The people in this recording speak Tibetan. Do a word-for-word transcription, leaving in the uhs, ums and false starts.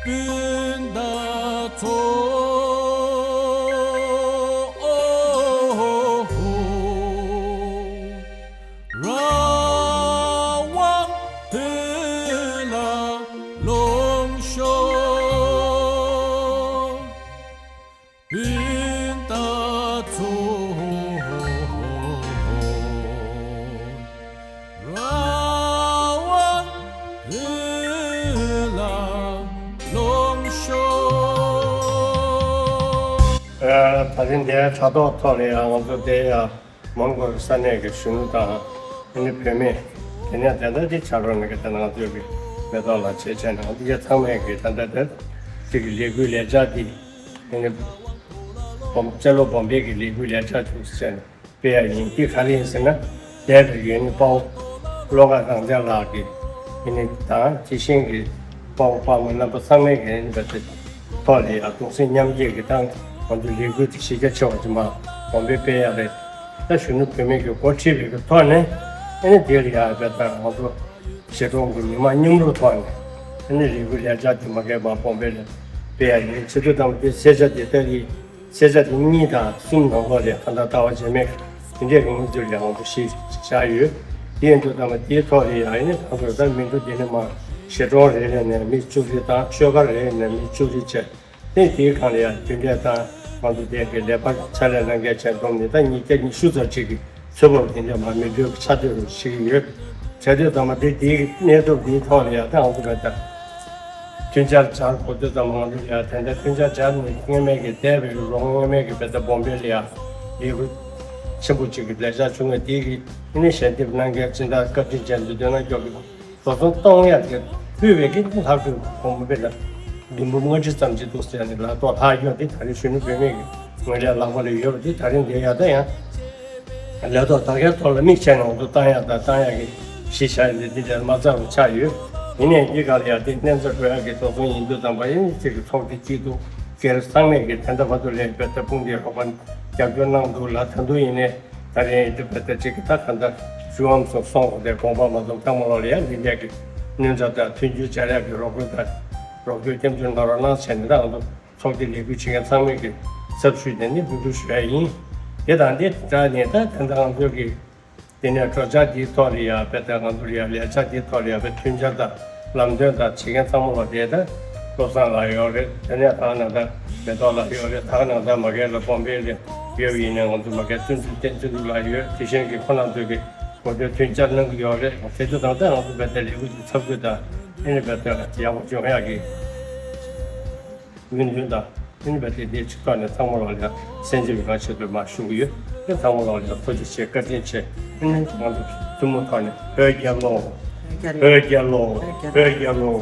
སྤུན་ཟླ་ཚོ། རང་དབང་དོན་ལ་ལོངས་ཤོག་སྤུན་ཟླ་ཚོ། རང་དབང་དོན་ལ་ལོངས་ཤོག་ཨ། ད་རིང་འདིའི་དྲ་ཐོག་ཐོག་ལ་ཡང་ང་ཚོ་དེ་ཡང་མོན་གྷོ་ས་གནས་ཀྱི་གཞོན་ནུ་དང་ཨ་ནི་བུད་མེད། དེ་ནས་དེ་འདྲ་དེ་ཕྱག་རོགས་གནང་མཁན་དེ་ང་ཚོའི་གི་མེ་ཏོག་ལགས་བཅས་བྱས་ནས་འདི་ག་ཚང་མས་གི་ད་ལྟ་དེ་གཅིག་གི་ལས་འགུལ་ལས་འཆར་འདི་ཨ་ནི་སྤོམ་སྤྱི་ལོ་སྤོམ་པའི་གི་ལས་འགུལ་ལས་འཆར་བྱུང་ཟེར་ནས་སྤེལ་ཡ་ཡིན། འདི་ག་རེ་ཡིན་ཟེར་ན། དེ་ལ་ཡོད་ནི་དཔའ་བོ་བློ་དགའ་རང་བཙན་ལགས་ཀྱི་ཨ་ནི་དང་དེ་བཞིན་གི་དཔའ་བོ་དཔའ་མོ་རྣམ་པ་ཚང་མས་གི་ཨ་ནི་བ་དེ་ཐོག་ལ་ཡ་གདུང་སེམས་མཉམ་སྐྱེད་ཀྱི་ཐོག་ང་ཚོ་ལས་འགུལ་དེ་གཞི་རྒྱ་ཆེ་བ་ཅིག་མ་གོང་འཕེལ་སྤེལ་ཡ་རེད། ད་གཞོན་ནུ་བུད་མེད་ཀྱི་འགོ་ཁྲིད་པའི་གི་ཐོག་ནས་ཨ་ནི་དེ་ལ་ཡ་བས་ད་ང་ཚོ་གཞིས་གྲོང་གི་མི་མང་མཉམ་རུབ་ཐོག་ནས་ཨ་ནི་ལས་འགུལ་ལས་འཆར་དེ་མ་འགལ་བར་གོང་འཕེལ་ལ་སྤེལ་ཡ་ཡིན། ཆེད་དུ་དམ་དེ་ཤེས་བྱ་དེ་ལྟ་གི་ཤེས་བྱ་དེ་གཉིས་དང་གསུམ་ནང་ལོགས་ལས་ད་ལྟ་ལྟ་བ་བྱེད་མེད་དེ་འདྲའི་གི་དངུལ་རྩིས་ལས་ང་ཚོ་ཞིག་བཞག་ཡོད། དེ་ཡིན་དུས་ད་མ་དེའི་ཐོག་ལ་ཡང་ཨ་ནི་ང་ཚོ་ད་མི་འགྲོ་དེ་ནས་མ་གཞིས་གྲོང་རེ་རེ་ནས་མི་བཅུ་རེ་དང་ཆོལ་ཁ་རེ་རེ་ནས་མི་བཅུ་རེ་བྱས། དེ་དེའི་སྒང་ལ་ཡང་དེ་འདྲས་དང་ང་ཚོ་དེ་གི་ལས་པ་ཕྱག་ལས་གནང་མཁན་བྱས་འཛོམས་ནས་ད་ཉིས་བརྒྱ་ཉི་ཤུ་ཙམ་ཅིག་གི་ཚོད་དཔག་དེ་འདྲས་མ་མི་འགྲོའི་ཆ་དོད་རུ་ཞིག་ཡོད། བྱས་དུས་ཙམ་པ་དེ་དེའི་གནས་སྟོབས་དེའི་ཐོག་ལ་ཡང་ད་ང་ཚོ་བས་ད་མཐུན་ཆར་སྦྱར་དགོས་དུས་ཙམ་པ་ང་ཚོ་ཡང་དེ་འདྲ་མཐུན་ཆར་སྦྱར་ནས་སྔོན་མའི་གི་འདས་པའི་ལོ་སྔོན་མའི་གི་བས་ད་སྤོམ་པའི་ལ་ཡང་ལས་འགུལ་ཆེན་པོ་ཅིག་གི་ལས་འཆར་བྱུང་བས་དེའི་གི་ཨ་ནི་ཞལ་འདེབས་གནང་མཁན་སྤྱི་བཏང་བཀའ་དྲིན་ཅན་དུ་འདོད་ན་མགྱོགས་གི་བཟོ་ཚོང་གཏོང་ཡག་གི་ཕུལ་བའི་གི་ལྷག་པའི་གོང་འཕེལ་ལ་དུམ་བུ་ལྔ་བཅུ་ཙམ་ཅིག་འདུག་ཟེར་ནས་ལག་ཐོག་ལྷག་ཡོད་དེ་ད་རེས་གཞོན་ནུ་བུད་མེད་ཀྱི་ངོས་ལས་ལག་པ་ལ་ཡོད་པ་དེ་ད་རིང་འདིར་ཡག་ད་ཡང་ལས་ཐོག་ད་གའི་ཐོག་ལ་དམིགས་བྱས་ནས་འོང་དུ་བཏང་ཡག་དང་བཏང་ཡག་གི་གཞི་བཞག་ཡོད་དེ་འདི་འདྲ་མ་རྩ་རུ་ཆགས་ཡོད། ཡིན་ནའི་འདི་ག་ལ་ཡང་དེ་གནས་མཚམས་འགྲོ་ཡག་གི་དོགས་ཟོན་ཡིན་དུས་ཙམ་པ་ཡིན་ཚིག་གི་ཚོགས་སྡེ་གཅིག་ཏུ་སྒེར་ཚང་མས་ཀྱི་དེ་འདྲ་བར་དུ་ལས་འབད་ཐབས་དཔུང་སྡེ་རོགས་པ་རྒྱབ་སྐྱོར་གནང་འདུག་ལ་ད་དུང་ཡིན་ནའི། ད་རེས་འདི་བ་ད་ཅིག་ད་ག་འདྲ་ཞུ་བའམ་སོང་སོང་དེ་དགོངས་པ་མ་ཚོམ་ཐང་མོ་ལོག་ལ་ཡང་འདི་འདྲ་གི་སྣོན་ཆ་དང་མཐུན་འགྱུར་བྱ་ཡག་གི་རོགས་སྐྱོར་དང་རོགས་སྐྱོར་སྐྱབས་འཇུག་གནང་རོགས་གནང་བྱས་ནས་ད་ང་ཚོ་ཚོགས་སྡེ་ལས་འགུལ་བྱེད་མཁན་ཚང་མས་ཀྱི་ཚབ་ཞུས་ནས་ནི་འབོད་སྐུལ་ཞུ་ཡ་ཡིན། དེ་དང་འདི་འདྲ་ནས་ད་ད་ལྟ་ང་ཚོ་གི་དེ་ནས་གྲོས་འཆར་འདིའི་ཐོག་ལ་ཡང་བས་ད་ང་ཚོ་ལ་ཡང་ལས་འཆར་འདིའི་ཐོག་ལ་ཡང་བས་མཐུན་འཆར་དང་ལམ་སྟོན་དང་བྱེད་མཁན་ཚང་མ་ལ་དེ་ད་བློ་བཟང་ལགས་ཡོད་རེད། དེ་ནས་ད་ནང་ད་མེ་ཏོག་ལགས་ཡོད་རེད། ད་ནང་ད་མ་གན་ལ་དཔོན་པོའི་ལས་ཡོད་པ་ཡིན་ནའི་ང་ཚོ་མ་གན་བསྟན་འཛིན་བསྟན་འཛིན་ལགས་ཡོད། དེ་བཞིན་གྱི་ཁོ་རང་ཚོས་ཀྱི་གོ་ཐོས་མཐུན་འཆར་གནང་གི་ཡོད་རེད། དེ་ཚོ་དང་ད་ང་ཚོ་བས་ད་ལས་འགུལ་གྱི་ཚབ་བསྐྱོད་དང་ཨེ་ནི་བས་ད་ཡག་པོ་བྱུང་ཡག་གི་སྨོན་འདུན་དང་ཨེ་ནི་བས་ད་དེའི་ཆེད་ཐོག་ནས་ཚང་མ་ལོག་ལ་སེམས་ཅན་མི་མང་ཆེད་དུ་མ་ཞུ་གི་ཡོད། དེ་ཚང་མ་ལོག་ལ་ཐུགས་རྗེ་ཆེ་བཀའ་དྲིན་ཆེ། ཨེ་ནི་ང་ཚོ་ཐུན་མོང་ཐོག་ནས་བོད་རྒྱལ་ལོ། བོད་རྒྱལ་ལོ། བོད་རྒྱལ་ལོ།